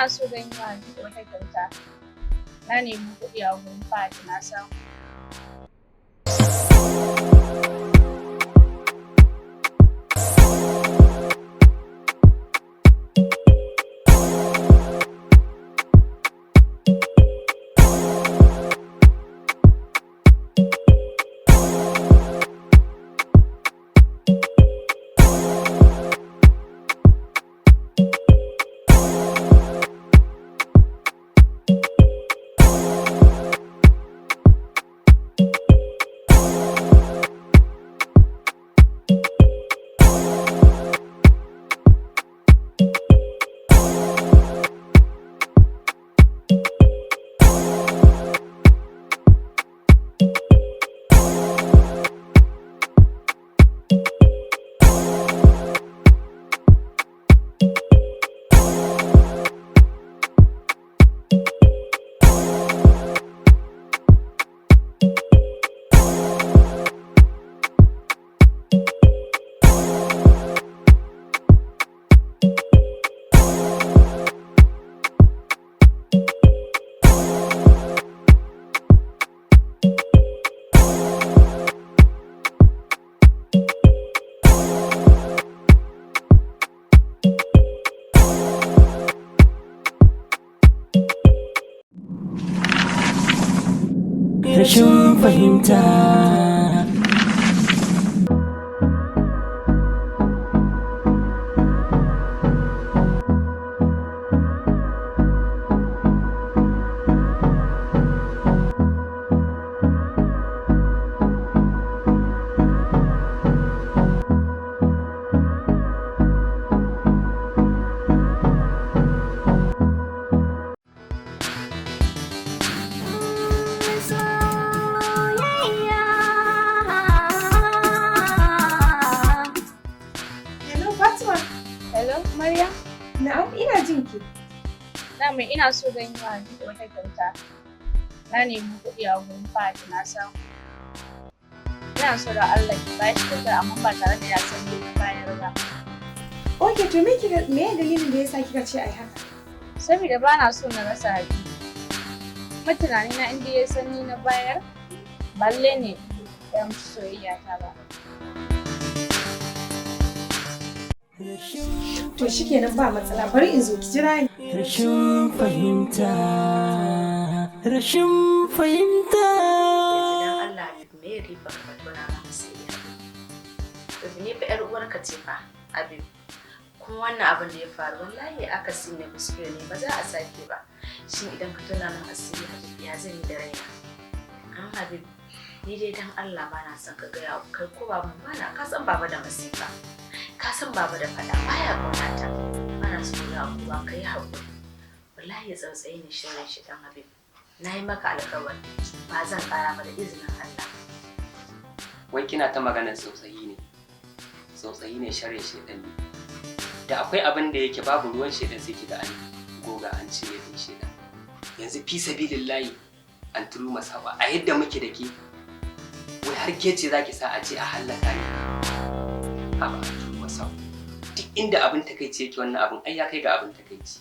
Ina so zan yi wa Habibu wata kyauta. Na nemi kuɗi a wurin Fahad na samu. Rashin fahimta. Hello Fatima. Hello, Maryam. Na'am, ina jin ki. Dama ina so zan yi wa Habibu wata kyauta. Na nemi kuɗi a wurin Fahad na samu. Ina so da Allah ki bashi kyautar, amma ba tare da ya san me na bayar ba. Okay, to me kika me dalilin da yasa kika ce ai haka? Saboda ba na so na rasa Habibu. Kuma tunanina in dai ya san ni na bayar, balle ne ya amshi soyayya ta ba. To shikenan, ba matsala, bari in zo, ki jira ni. Rashin fahimta. Rashin fahimta. Yanzu dan Allah, Habib, me ya riba ka tona ma asiri, Habib? Ni fa yar uwarka ce fa, Habib. Kuma wannan abin da ya faru, wallahi akasi ne, kuskure ne, ba za a sake ba. Shin idan ka tona min asiri, Habib, ya zan yi da raina an? Habib, ni dai dan Allah ba na son ka gaya kai ko babu ba na. Ka san baba da masifa, ka san baba da fada, baya kaunata. Ba na son ga kowa, ka yi haƙuri. Wallahi tsautsayi ne, shirin shi dan. Habib, na yi maka alƙawari ba zan ƙara ba da izinin Allah. Wai kina ta maganar tsautsayi ne, tsautsayi ne, sharrin shedan ne. Da akwai abin da yake babu ruwan shedan, sai kiga an goga an cire din shedan. Yanzu fi sabilillahi, an turu masawa a yadda muke da ke, wai har ke ce zaki sa a ce a hallaka ni? Haba, an turu masawa, duk inda abin takaici yake, wannan abin ai ya kai ga abin takaici.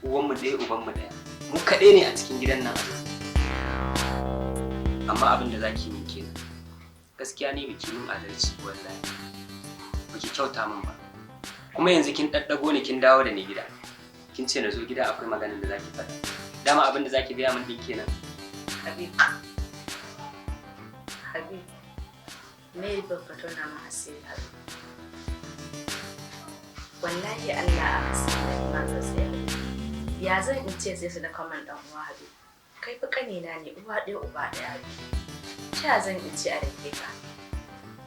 Uwanmu ɗaya, ubanmu ɗaya, mu kaɗai ne a cikin gidan nan a zaune. Amma abin da zaki min kenan. Gaskiya ni biki min adalci, wallahi baki kyauta min ba. Kuma yanzu kin ɗaɗɗago ni, kin dawo da ni gida, kin ce na zo gida akwai maganar da zaki faɗa. Dama abin da zaki gaya min ɗin kenan? Habib, Habib, me ba ka tona min asiri, Habib? Wallahi Allah aka sani da ma tsautsayi. Ya zan in ce sai su da kaman dan uwa, Habib? Kai fi kanina ne, uwa ɗaya uba ɗaya, Habib. Ta zan in ce a dake ka?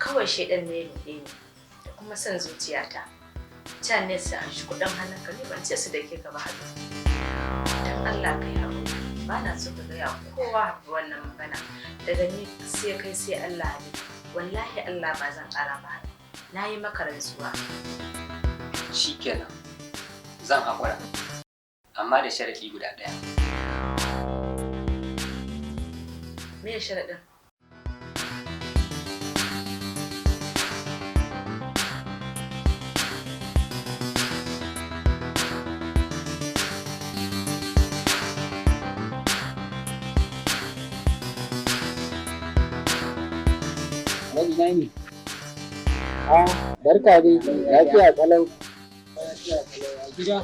Kawai shaidan ne ya ruɗe ni da kuma son zuciyata. Can ne su an shi kuɗin hannunka, ni ban ce su dake ka ba, Habib. Dan Allah kai haƙuri. Ba na so ka gaya kowa wannan magana. Daga ni sai kai sai Allah, Habib. Wallahi Allah ba zan ƙara ba. Na yi maka rantsuwa. Shikenan, zan haƙura, amma da sharaɗi guda ɗaya. Me sharaɗin? Alhaji na ne. Ah, barka dai, lafiya kalau. Gida.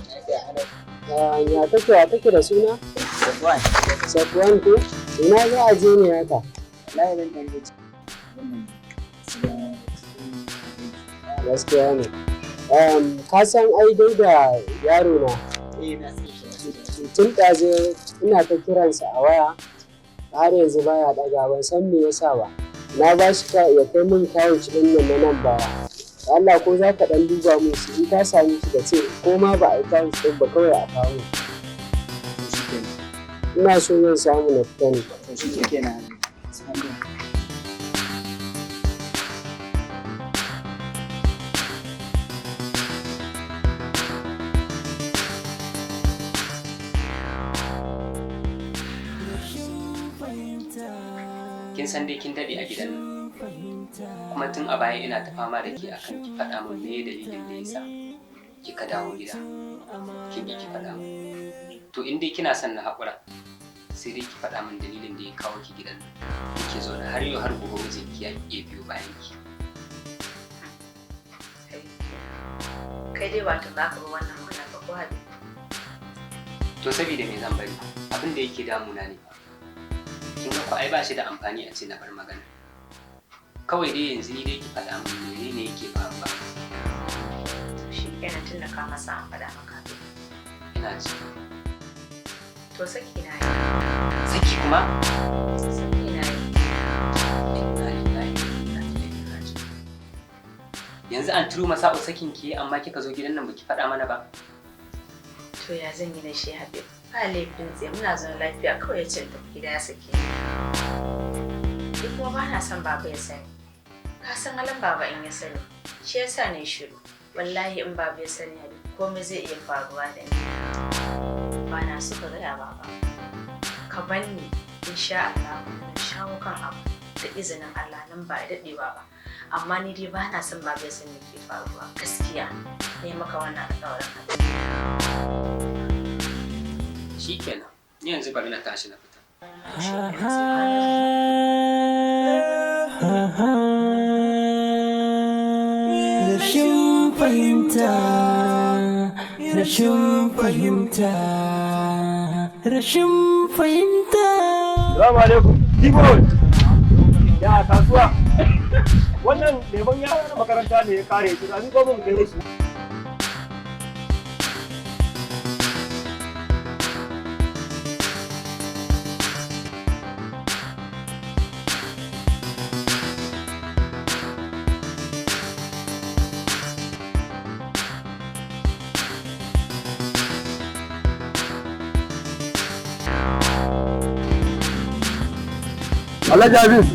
Ya kake wa kake da suna? Safwan. Safwan ko? Ina za a je ne haka? Wallahi zan ɗan je Gaskiya ne. Ka san ai dai da yaro na. Eh, na san shi. Tun ɗazu ina ta kiransa a waya har yanzu baya ɗaga, ban san me yasa ba. Na ba shi ya kai min couch ɗin nan na nan baya. Allah ko za ka ɗan duba min shi, in ka sami shi ka ce ko ma ba a yi couch ɗin ba kawai a kawo. Ina so zan samu na fita ne. To shi kenan. Kin san dai kin daɗe a gidan nan, kuma tun a baya ina ta fama da ke akan ki faɗa min me dalilin da yasa kika dawo gida, kin ki faɗa min. To in dai kina son na haƙura, sai dai ki faɗa min dalilin da ya kawo ki gidan nan kike zaune har yau har gobe mijinki ya iya biyo bayan ki. Kai dai wato ba ka ba wannan magana ba ko Habib? To saboda me zan bari? Abin da yake damuna ne fa. Kin ga ko ai ba shi da amfani a ce na bar magana. Kawai dai yanzu ni dai ki faɗa min menene yake faruwa. To shi kenan, tun da ka masa an faɗa maka. Ina ji. To saki na yi. Saki kuma? Saki na yi. Inna lillahi wa inna ilaihi raji'un. Yanzu an turo masa'u sakin ki amma kika zo gidan nan baki faɗa mana ba. To ya zan yi da shi Habib? Ba laifin tsaye, muna zaune lafiya, kawai ya ce in tafi gida ya sake ni. Ni kuma ba na son baba ya sani. Ka san halin baba in ya sani. Shi yasa ne shiru. Wallahi in baba ya sani Habib, komai zai iya faruwa da ni. Ba na so ka gaya baba. Ka banni insha Allah na shawo kan abu da izinin Allah nan ba da daɗewa ba. Amma ni dai ba na son baba ya sani me ke faruwa gaskiya. Ne maka wannan alƙawarin Habib. Shikenan. Ni yanzu bari na tashi na fita. Rashin fahimta, rashin fahimta, rashin fahimta. Salamu alaikum. Jibo. Ya kasuwa. Wannan lemon yara na makaranta ne ya kare su, sami gwamnan kai musu. Alhaji Habib.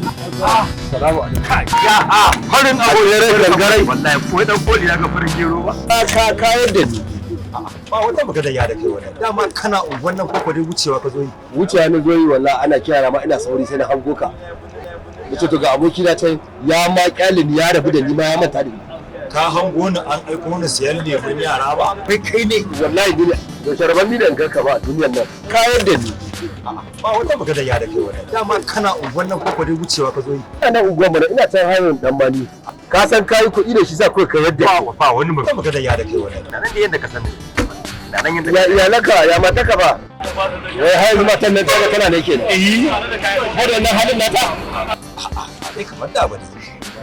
Salamu alaikum. Ya a farin abu ya rai gangarai. Wallahi ko dan koli ya ga farin gero ba. Ka kayar da ni. Ba wata magana ya da kai wannan. Dama kana unguwan nan koko dai wucewa ka zo yi. Wucewa na zo yi, wallahi ana kira ma ina sauri sai na hango ka. Nace to ga aboki na can ya ma kyale ni, ya rabu da ni ma ya manta da ni. Ka hango ni an aiko ni siyan lemun yara ba. Kai kai ne wallahi ni ne. Da sharban ni da in ganka ba a duniyar nan. Kayar da ni. Ba wata magana ya da kai wannan. Dama kana unguwan nan koko dai wucewa ka zo yi. Ina nan unguwar mana, ina can hanyar dan mani. Ka san kayi kuɗi da shi sa kawai ka yadda. Ba ba wani magana ya da kai wannan. Nan da yanda ka sani. Nan yanda. Ya iyalanka, ya mataka ba. Wai har yanzu matan nan tana kana ne kenan. Eh. Har wannan halin nata. A'a, dai kamar da ba ne.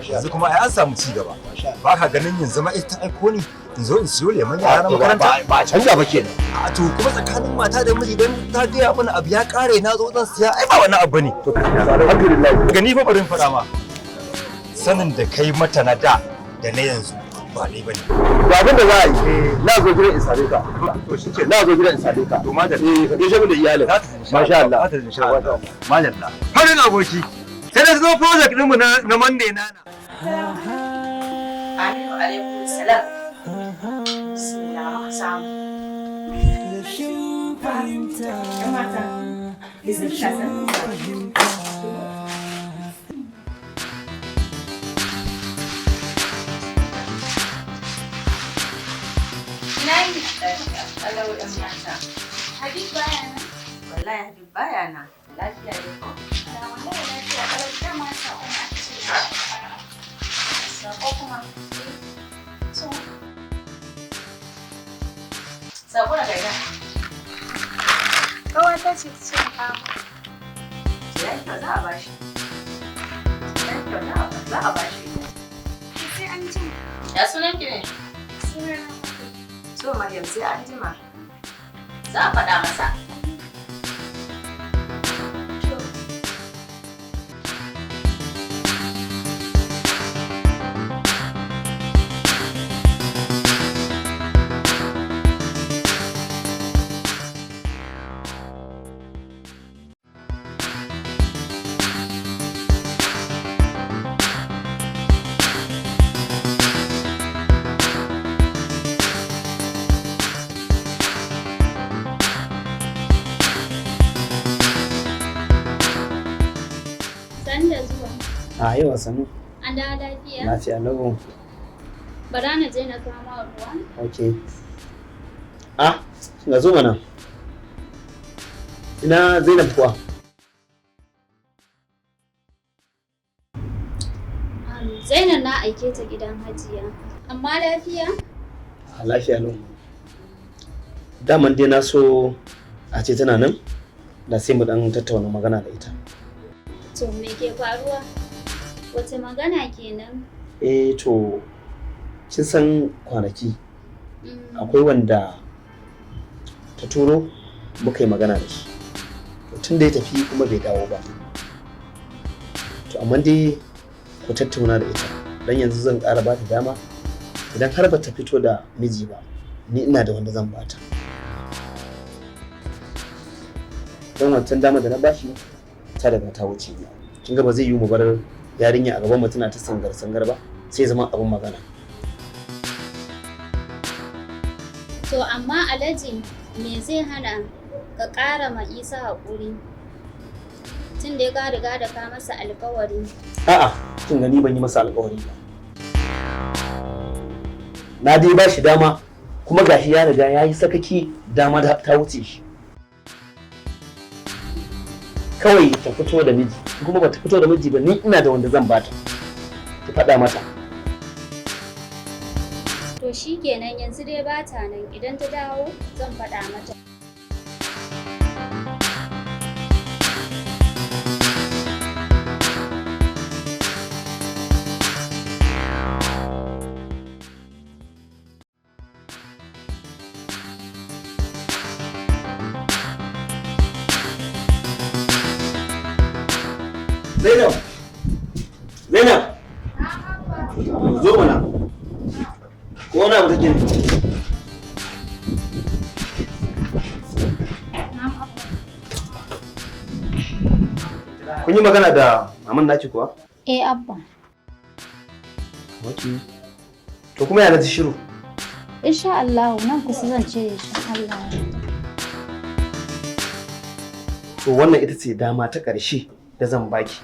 Yanzu kuma ai an samu ci gaba. Ba ka ganin yanzu ma ita aiko ni in zo in siyo lemon yara na makaranta? Ba canza ba kenan. A to kuma tsakanin mata da miji dan ta gaya mana abu ya kare na zo zan siya, ai ba wani abu ne. Alhamdulillah. Gani fa bari in faɗa ma. Sanin da kai mata na da da na yanzu ba dai bane. Ga abin da za a yi, na zo gidan in same ka. To shi ke. Na zo gidan in same ka. To madalla. Eh, ka gaishe min da iyalin. Masha Allah. Masha Allah. Madalla. Farin aboki. Sai da zo project ɗinmu na Monday nana. Aminu alaikum salam. Bismillah maka samu. Rashin fahimta. Yan mata, bismillah san. Fahimta. Ina yi? Kalau yan mata. Habib baya nan. Wallahi Habib baya nan. Lafiya ne ko? Wallahi lafiya kalau, dama saƙon aka ce. Sako daga ina? Ƙawata ce ta ce in kawo. Ya yi kyau, za a bashi. Ya yi kyau, za a bashi. Sai an jima. Ya sunan ki ne? Sunana. So Maryam, sai an jima. Za a faɗa masa. Sanda zuwa. A yau sanu. An dawo lafiya? Lafiya lau. Bara na je na kama ruwa. Okay. Ah, ga zo mana. Ina Zainab kuwa? Zainab na aike ta gidan Hajiya. Amma lafiya? A lafiya lau. Daman dai na so a ce tana nan, da sai mu dan tattauna magana da ita. To me ke faruwa? Wace magana kenan? Eh to, kin san kwanaki akwai wanda ta turo muka yi magana da shi. To tun da ya tafi kuma bai dawo ba. To amma dai ku tattauna da ita, dan yanzu zan ƙara ba ta dama, idan har ba ta fito da miji ba, ni ina da wanda zan bata. Don wancan dama da na bashi ta riga ta wuce. Kin ga ba zai yiwu mu bar yarinya a gaban mu tana ta sangar sangar ba, sai zama abin magana. To amma Alhaji, me zai hana ka ƙara ma Isa haƙuri? Tun da ka riga da ka masa alƙawari. A'a, kin gani ban yi masa alƙawari ba. Na dai ba shi dama, kuma gashi ya riga ya yi sakaki, dama ta wuce shi. Kawai ta fito da miji, kuma ba ta fito da miji ba, ni ina da wanda zan bata. Ki faɗa mata. To shikenan, yanzu dai bata nan, idan ta dawo zan faɗa mata. Zainab! Zainab! Zo mana. Ko wani abu take ne? Kun yi magana da maman naki kuwa? Eh Abba. Ok. To kuma ya ji shiru? Insha Allah nan kusa zan cire shi, Allah. To wannan ita ce dama ta ƙarshe da zan baki.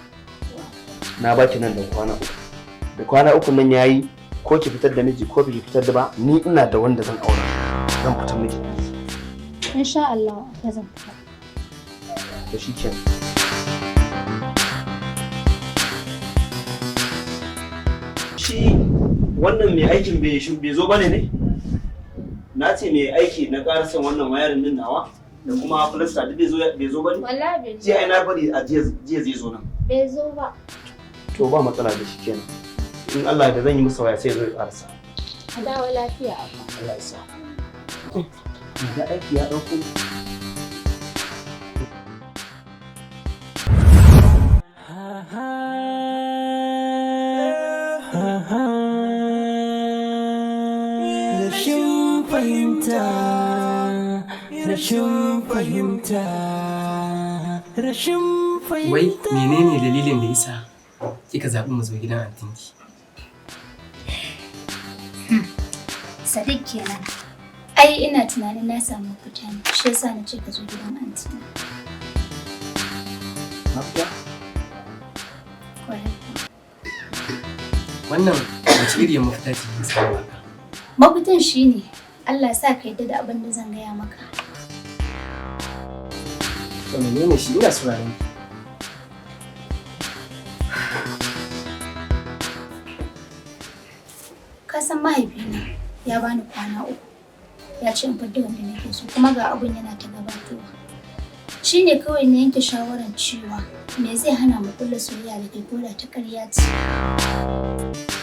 Na baki nan da kwana 3. Da kwana 3 nan yayi, ko ki fitar da miji ko biki fitar da ba, ni ina da wanda zan aura. Zan fitar miki. Insha Allah ba zan fita. To shikenan. Shi wannan mai aikin bai zo bane ne? Na ce mai aiki na ƙarasan wannan wayarin din nawa da kuma filasta duk bai zo bane? Wallahi bai zo. Jiya ai na bari a jiya zai zo nan. Bai zo ba. To ba matsala da shi kenan. In Allah da zan yi masa waya sai ya zo ya ƙarasa. A dawo lafiya Abba. Allah ya sa. Ga aiki ya ɗauko. Rashin fahimta, rashin fahimta, rashin fahimta. Wai menene dalilin da yasa kika zaɓi mu zo gidan antinki? Sadiq kenan. Ai ina tunanin na samu mafita ne, shi yasa na ce ka zo gidan antina. Mafita? Kwarai. Wannan wace iriyar mafita ce kika samu haka? Mafitan shine Allah sa ka yadda da abin da zan gaya maka. To menene shi? Ina sauraron ki. Ka san mahaifina ya bani kwana 3. Ya ce in fidda wanda nake so kuma ga abun yana ta gabatowa. Shi ne kawai na yanke shawarar cewa me zai hana mu kulla soyayya da kai ko da ta ƙarya ce.